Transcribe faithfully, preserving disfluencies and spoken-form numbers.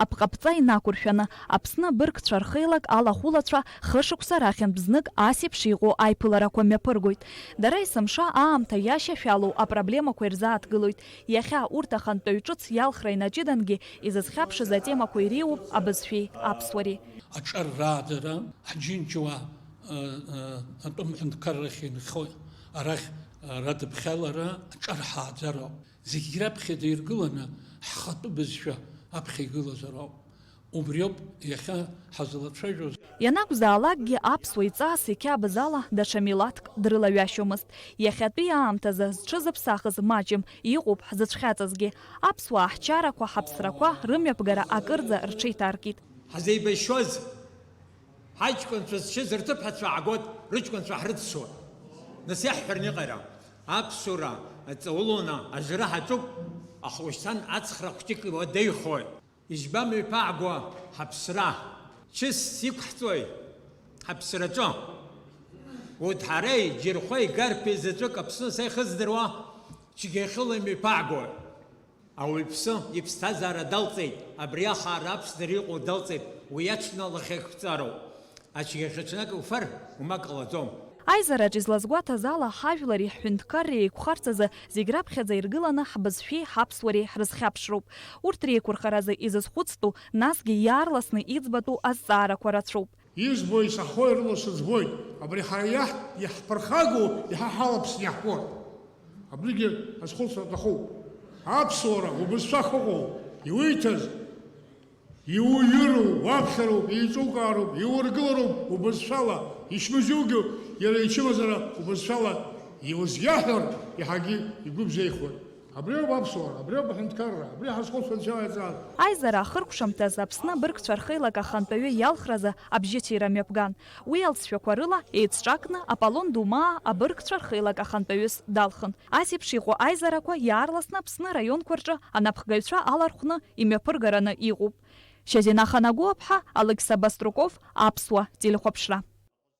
Апҟаԥҵа инақәыршәаны, Аԥсны абыргцәа рхеилак алахәылацәа хышықәса рахьынтә знык ас еиԥш иҟоу аиԥыларақәа мҩаԥыргоит. Дара есымша аамҭа иашьашәалоу апроблемақәа ирзааҭгылоит. Иахьа урҭ ахантәаҩ ҿыц иалхра инаҷыдангьы изызхьаԥшыз атемақәа иреиуоуп абызшәеи аԥсуареи. Аҿар раадара, ҳџьынџьуаа, ы, ы, атәым ҳәынҭқаррахь инхо арахь, ы, радыԥхьалара аҿар ҳааӡароуп. Зегь раԥхьаӡа иргыланы ҳхатәы бызшәа аԥхьа игылазароуп. Убриоуп иахьа ҳазлацәажәоз. Ианакәзаалакгьы аԥсуа иҵаас иқьабз ала даҽа милаҭк дрылаҩашьомызт. Иахьатәи аамҭазы зҽызыԥсахыз маҷым, иҟоуп ҳзыцәхьаҵызгьы. Аԥсуаа ҳчарақәа, ҳаԥсрақәа рымҩаԥгара акырӡа рҽеиҭаркит. Ҳазеибашьуаз ҳаҷкәынцәа зҽыз рҭыԥҳацәа аагоит, рыҷкәынцәа ҳрыццуа. Нас иаҳҳәараны иҟара, аԥсуара ҵаулоны ажра ҳаҿуп, аха ушьҭан ацхра хәҷык уадаҩхоит. Ижьба мҩаԥаагоу ҳаԥсра? Чысс иқәҳҵои ҳаԥсраҿы? Удҳареи, Џьырхәеи, Гарԥеи заҵәык Аԥсны са ихыздыруа цәгьахьыла имҩаԥаагои? Ауаҩԥсы иԥсҭазаара далҵеит, абри ахаара аԥсҭара иҟоу далҵеит, уи аҽны алахьеиқәҵароуп. Ацәгьахьы ҽнак уфар, умак ҟалаӡом. Аизараҿ излазгәаҭаз ала, ҳажәлари ҳҳәынҭқарреи еиқәхарц азы зегь раԥхьаӡа иргыланы ҳбызшәеи ҳаԥсуареи ҳрызхьаԥшроуп. Урҭ реиқәырхаразы изызхәыцтәу, насгьы иаарласны иӡбатәу азҵаарақәа рацәоуп. Избо исаҳхо ирыласыӡбоит. Абри ҳара иаҳ-, иаҳԥырхагоу иаҳа ҳалаԥсны иаҳкуеит. Абригьы азхәыцра аҭахуп. Аԥсуара убызшәа ахыҟоу, иуиҭаз, иуҩыроу, уаԥхьароуп, еиҿукаароуп, иургылароуп убызшәала, ишмызиугьы иара ичымазара убызшәала иузиаҳәар, иаҳагьы игәы бзиахоит. Абриоуп аԥсуара, абриоуп аҳәынҭқарра, абри ҳазхәыцуа анцәа иаҵаара. Аизара ахыркәшамҭаз Аԥсны абыргцәа рхеилак ахантәаҩы иалхразы абжьыҭира мҩаԥган. Уи алҵшәақәа рыла еицҿакны Аполлон Думаа абыргцәа рхеилак ахантәаҩыс далхын. Ас еиԥш иҟоу аизарақәа иаарласны Аԥсны араионқәа рҿы анапхгаҩцәа алархәны имҩаԥыргараны иҟоуп. Шьазина Ханагәыаԥҳа, Алықьса Баструков, Аԥсуа телехәаԥшра.